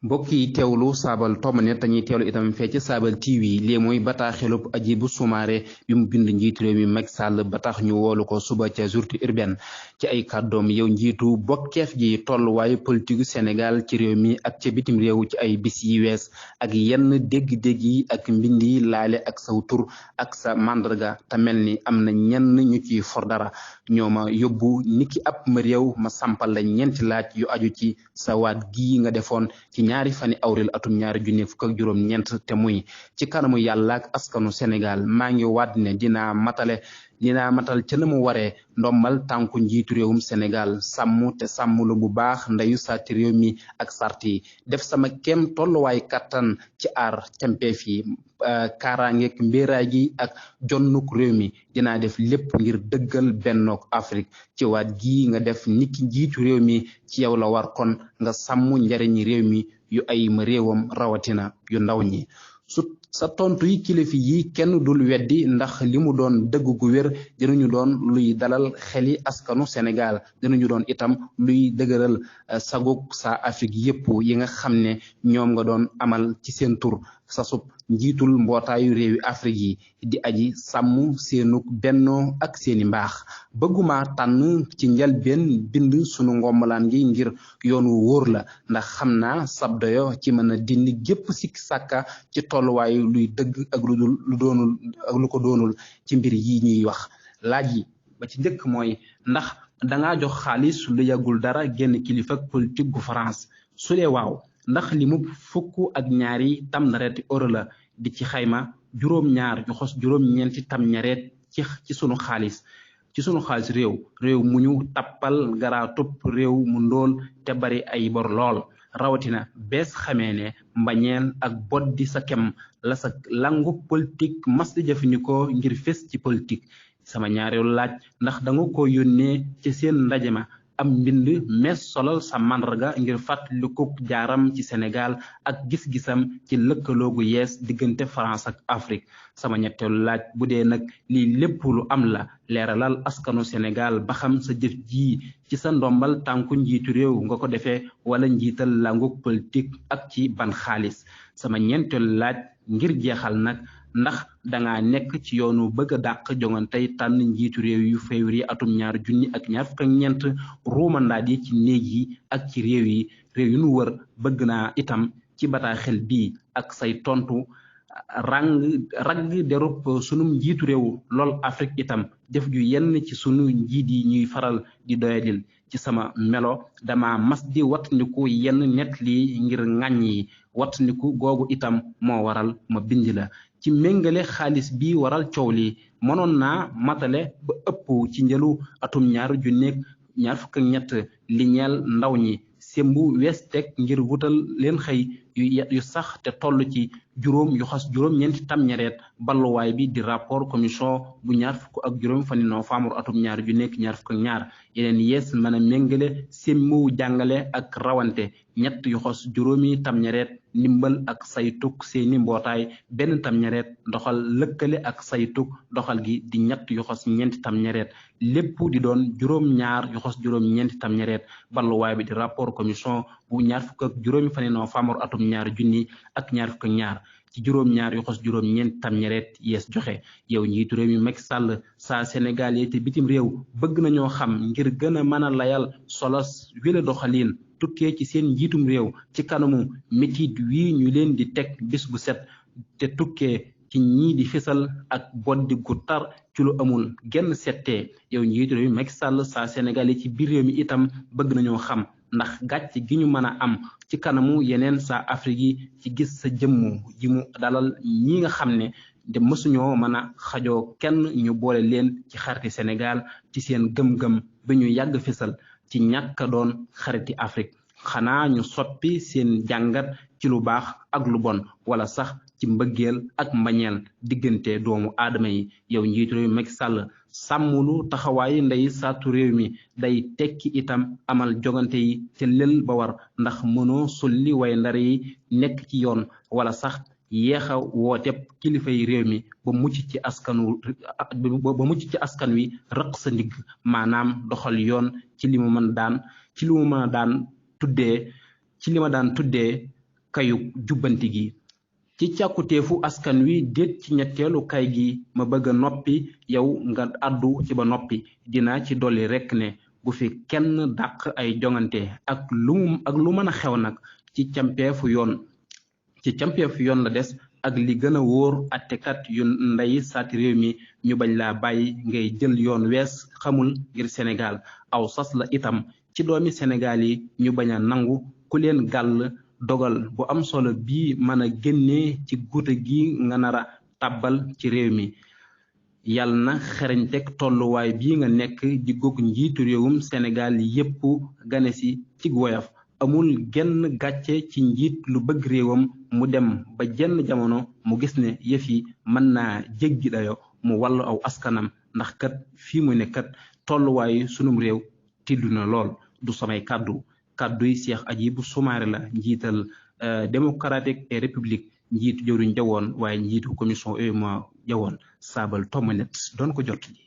mbokk yi teewlu saabal tomanet dañuy teewlu itam fee ci saabal TV lii mooy bataaxelub Hadjibou Soumaré bi mu bind njiitu réew mi Macky Sall ba tax ñu woolu ko suba ca journée urbaine ci ay kàddoom yow njiitu bokkeef gi tolluwaayu politique Sénégal ci réew mi ak ca bitim réew ci ay bis yi wees ak yenn dégg-dégg yi ak mbind yi laale ak saw tur ak sa màndarga te mel ni am na ñenn ñu ci for dara ñooma yóbbu niki ab ma réew ma sampal la ñeenti laaj yu aju ci sa waat gii nga defoon ci ñaari fani awril atum ñaari junni fukk ak juróom ñeent te muy ci kanamu yàlla ak askanu Sénégal maa ngi waat ne dinaa matal ca na mu waree ndombal tànku njiitu réewum Sénégal sàmm te sàmmlu bu baax ndeyu sàtti réew mi ak sart yi def sama kem tolluwaay kattan ci aar cempeef yi kaaraangeeg mbéeraay gi ak jonnuk réew mi dinaa def lépp ngir dëggal bennook Afrique ci waat gii nga def niki njiitu réew mi ci yow la war kon nga sàmm njariñi réew mi yu ay ma réewam rawatina yu ndaw ñi sa tontu yi kilifa yi kenn dul weddi ndax li mu doon dëgg gu wér dinañu doon luy dalal xeli askanu Sénégal dinañu doon itam luy dëgëral saguk sa Afrique yépp yi nga xam ne ñoom nga doon amal ci seen tur sasub njiitul mbootaayu réewi Afrique yi di aji sàmm seenuk bennoo ak seeni mbaax bëgguma tànn ci njalbeen bind sunu ngombalaan gi ngir yoon wu wóor la ndax xam naa sab doyo ci mën a dindi gépp sikk sàkka ci tolluwaayu luy dëgg ak lu ko doonul ci mbir yi ñuy wax laaj yi ba ci njëkk mooy ndax danga jox xaalis lu yàggul dara génn kilifa politique gu France su dee waaw ndax li mu fukk ak ñaari tamnareeti euro la di ci xayma juróom-ñaar yu xos juróom-ñeenti tamñareet ci sunu xaalis réew mu ñu tappal garaatub réew mu ndóol te bari ay bor lool rawatina bees xamee ne mbañeel ak boddi sa kem la sa langu politique mas di jëfandikoo ngir fés ci politique sama ñaareelu laaj ndax danga ko yónnee ci seen ndaje ma am mbind mees solal sa màndarga ngir fàttaliku jaaram ci Sénégal ak gis-gisam ci lëkkaloogu yees diggante France ak Afrique sama ñetteelu laaj bu dee nag lii lépp lu am la leeralal askanu Sénégal ba xam sa jëf ji ci sa ndombal tànku njiitu réew nga ko defee wala njiital langug politique ak ci ban xaalis sama ñeenteelu laaj ngir jeexal nag ndax danga nekk ci yoonu bëgg a dàq jongantey tànn njiitu réew yu février atum ñaar junni ak ñaar fukk ak ñeent ruumandaat yi ci néeg yi ak ci réew yu nu wër bëgg naa itam ci bataaxel bii ak say tontu ragg derub sunum njiitu réew lool Afrique itam def ju yenn ci sunu njiit yi ñuy faral di doyadil ci sama melo dama mas di wattandiku yenn net li ngir ŋàññ yi wattandiku googu itam moo waral ma bind la ci méngale xaalis bi waral coow li mënoon naa matale ba ëpp ci njëlu atum ñaar junneeg ñaar fukk ak ñett li ñeel ndaw ñi sembu wees teg ngir wutal leen xëy yu sax te toll ci juróom-ñeenti tamñareet balluwaay bi di rapport commission bu ñaar fukk ak juróom fani novembre atum ñaar junneeg ñaar fukk ak ñaar yeneen yees mën a méngale sembu jàngale ak rawante ñett yu xos juróomi tamñareet ndimbal ak saytuk seeni mbootaay benn tamñareet doxal lëkkale ak saytuk doxal gi di ñett yu xos ñeenti tamñareet lépp di doon juróom-ñaar yu xos juróom-ñeenti tamñareet balluwaay bi di rapport commission bu ñaar fukk ak juróomi fani novembre atum ñaar junni ak ñaar fukk ak ñaar ci juróom-ñaar yu xos juróom-ñeent tamñareet yees joxe yow njiitu réew mi Macky Sall saa Sénégal yi te bitim réew bëgg nañoo xam ngir gën a mën a layal solos wile doxaliin tukkee ci seen njiitum réew ci kanamu métit wii ñu leen di teg bis bu set te tukkee ci ñii di fisal ak boddi gu tar ci lu amul genn settee yow njiitu réew mi Macky Sall saa Sénégal yi ci biir réew mi itam bëgg nañoo xam ndax gàcc gi ñu mën a am ci kanamu yeneen saa Afrique yi ci gis sa jëmm ji mu dalal ñi nga xam ne de mësuñoo mën a xajoo kenn ñu boole leen ci xariti Sénégal ci seen gëm-gëm bi ñu yàgg fisal ci ñàkk doon xariti Afrique xanaa ñu soppi seen jàngat ci lu baax ak lu bon wala sax ci mbëggeel ak mbañeel diggante doomu aadama yi yow njiitu réew mi Macky Sall sàmmulu taxawaayu ndey saatu réew mi day tekki itam amal jogante yi te lël ba war ndax mënoo sulli way ndar yi nekk ci yoon wala sax yeexa wooteb kilifa yi réew mi ba mucc ci askan wi rëq sa ndigg maanaam doxal yoon ci li ma daan tuddee kayu jubbanti gi ci càkkuteefu askan wi déet ci ñetteelu kay gi ma bëgg a noppi yow nga àddu ci ba noppi dinaa ci dolli rekk ne bu fi kenn dàq ay jongante ak lu mën a xew nag ci campeefu yoon la des ak li gën a wóor attekat yu ndey saati réew mi ñu bañ laa bàyyi ngay jël yoon wees xamul ngir Sénégal aw sas la itam ci doomi Sénégal yi ñu bañ a nangu ku leen gàll dogal bu am solo bii mën a génnee ci guute gi nga nar a tàbbal ci réew mi yàlla na xereñteg tolluwaay bii nga nekk di góog njiitu réewum Sénégal yépp gane si ci woyof amul genn gàcce ci njiit lu bëgg réewam mu dem ba jenn jamono mu gis ne yëf yi mën naa jéggi dayo mu wàllu aw askanam ndax kat fii mu ne kat tolluwaayu sunum réew tiddu na lool du samay kàdduy Cheikh Hadjibou Soumaré la njiital démocratique et république njiitu jëwriñ jawoon waaye njiitu commission UEMOA jawoon saabal tomanet doon ko jot ji